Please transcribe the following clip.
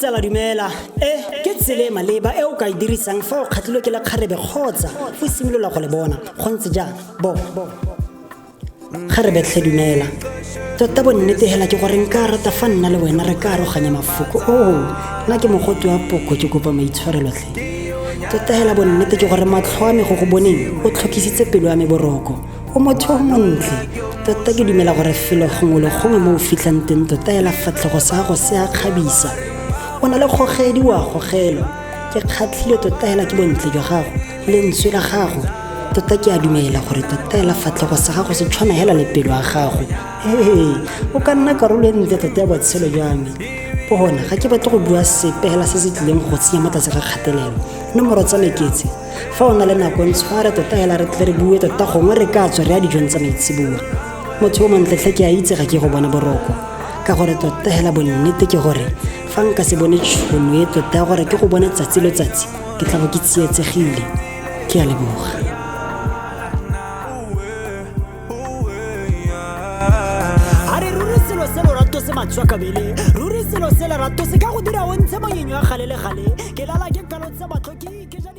Tsala dumela. E ke tsela e maleba e o ka e dirisang fa o kgatlhilwe ke lekgarebe kgotsa o simolola go le bona. Go ntse jang? Bo. Kgarebe tlhe dumela. Tota bonnete hela ke gore nka rata fa nna le wena re ka aroganya mafoko. Oo, nna ke mogote wa poko ke kopa maitshwarelo tlhe. Tota hela bonnete ke gore matlho a me go go boneng o tlhokisitse pelo ya me boroko. O motho o montle. Tota ke dumela gore felo gongwe le gongwe mo o fitlhang teng tota hela fatlhego sa gago se a kgabisa. O na le kgogedi o a gogelwa. Ke kgatlhile tota hela ke bontle jwa gago, lentswe la gago. Tota ke a dumela gore tota hela fatlhego sa gago se tshwana hela le pelo ya gago. Ee, o ka nna karolo e ntle tota ya botshelo jwa me. Bona, ga ke batle go bua sepe hela se se tlileng go tsenya mo tlase ga kgatelelo. Nomoro tsa me ke tse. Fa o na le nako ntshware tota hela re tle re bue tota gongwe re ka tswa re ya dijong tsa maitseboa. Motho o montle tlhe ke a itse ga ke go bone boroko. Ka gore tota hela bonnete ke gore fa nka se bone tšhono e tota ya gore ke go bone tsatsi le tsatsi ke tla bo ke tsietsegile. Ke a leboga. A re ruri selo se lorato se matswakabele ruri selo se lerato se ka go dira o ntshe monyenyo ya gale le gale ke lala ke kalotse matlho ke ikeja.